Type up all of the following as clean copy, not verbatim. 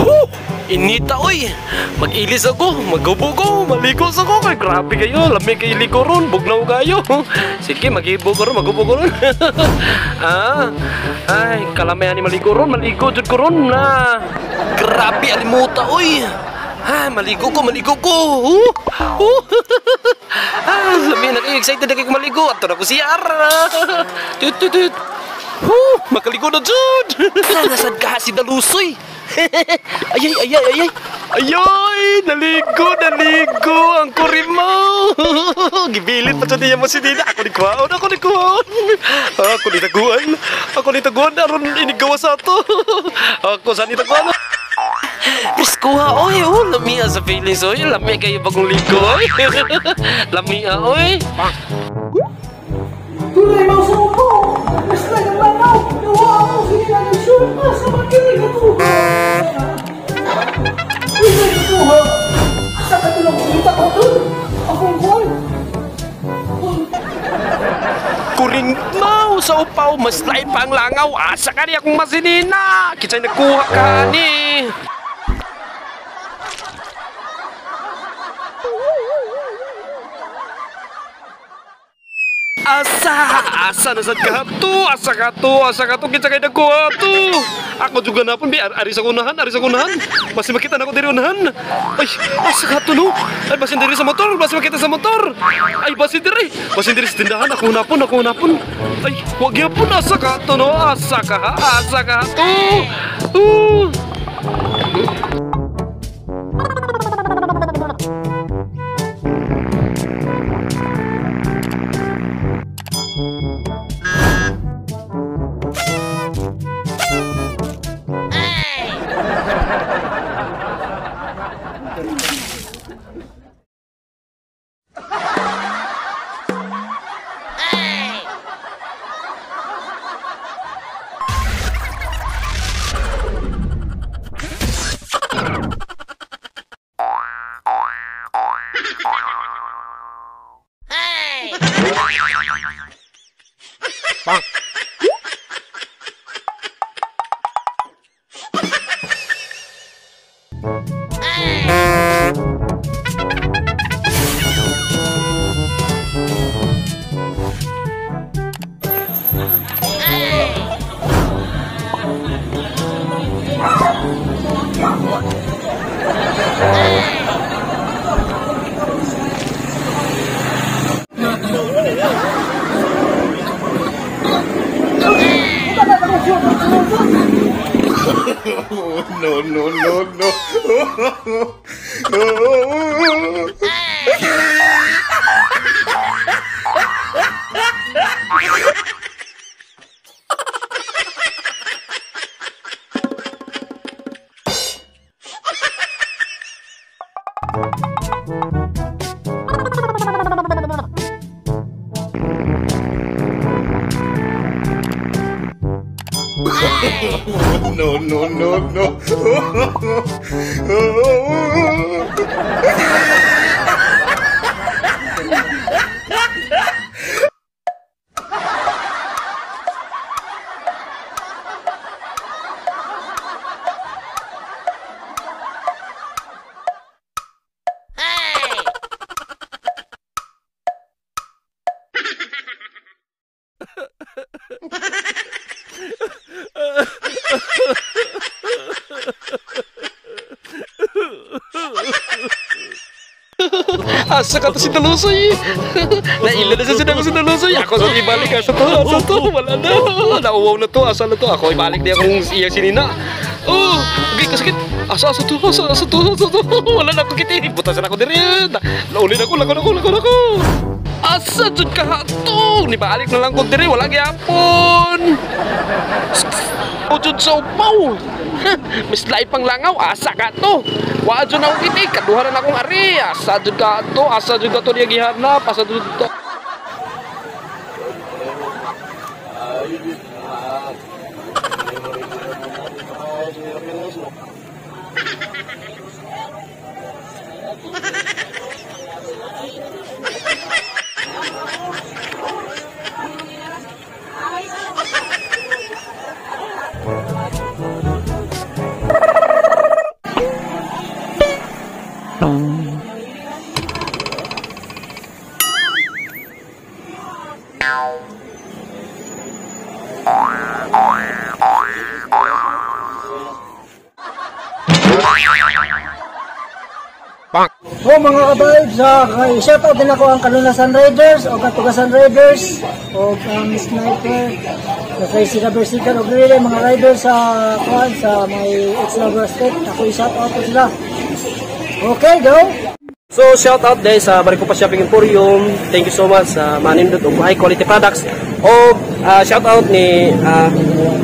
Huh! Inita oy. Mag-ilis ako, maghubo ko, maligo sa ko. Kay grabe kayo, lami kayo ligo ron, bugnaw kayo. Sige, maghibo ko ron, maghubo ko ron. Ah, ay, kalamay ani maligo ron, maligo jud ko ron na. Grabe alimuta oy. Ha, maligo ko, maligo ko. Ah, lami na kayo, excited na kayo maligo. Ato na ko CR. Tut tut tut. Huh, makaligo na jud. Nasad ka si Dalusoy. Ay ay ay ay ay. Ayoy, naligo, naligo ang kurimo. Gibilit pa niya mo si Dina. Ako ni kuhaon, ako ni kuhaon. Ako ni taguan. Ako ni taguan aron inigawa sa ato. Ako sa ni taguan. Priskuha, oy, oh, lamia sa feelings, oy. Lamia kayo bagong ligo, oy. Lamia, oy. Tunay mo sa upo. Mas lang ang langaw. Nawa ako, sige na nag-shoot pa sa makinig ito. Uy, nagkuha. Asa ka tulong kumita ko doon? Akong buwan. Kurinmaw sa upaw, mas lain pa ang langaw. Asa ka niya kung masinina. Kitsay nagkuha ka ni. Asa, asa na sad ka to, asa ka to, asa ka to, kinsa kay nagkuha to. Ako juga na pun bi ari sa unahan, ari sa unahan. Basi makita na ako diri unahan. Ay, asa ka to no? Ay, basin diri sa motor, basi makita sa motor. Ay, basin diri, basin diri sa tindahan, ako unapon, ako unapon. Ay, wag gyapon asa ka to no, asa ka to. No, no, no, no. No, no, no, no. Asa ka to si Dalusoy. Naila na siya si Dalusoy. Ako sa ibalik. Asa to, asa to. Wala na. Nauwaw na to. Asa na to. Ako ibalik niya akong iyang sinina. Oh, okay, kasakit. Asa, asa to, asa, asa to, asa to. Wala na ako kiti. Butasan ako diri. Naulin ako, lako, lako, lako, lako. Asa jud ka to. Nibalik na lang ko diri. Wala gyapon. Ujud sa upaw. Mas lain pang langaw, asa ka to. Wa jud ako kiti, kaduha na akong ari. Asa jud ka to, asa jud ka to niya gihanap, asa jud to. So mga ka-vibes, shout out din ako ang Kalunasan Raiders o ang Tugasan Raiders o ang Sniper, kay sila Bersikan o Guerrilla, mga riders sa kuan sa may ex-Labor State. Ako i-shout out ko sila. Okay, go! So shout out dahil sa Maricopa Shopping Emporium. Thank you so much sa manindot og high quality products. O shout out ni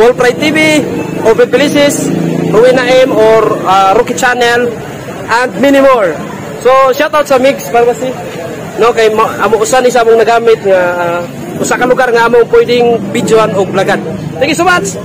Ball Pride TV, Open Felices, Rowena M or Rookie Channel and many more. So shout out sa Mix Pharmacy. No, kay amo usa ni sa among nagamit nga usa ka lugar nga among pwedeng videoan og vlogan. Thank you so much.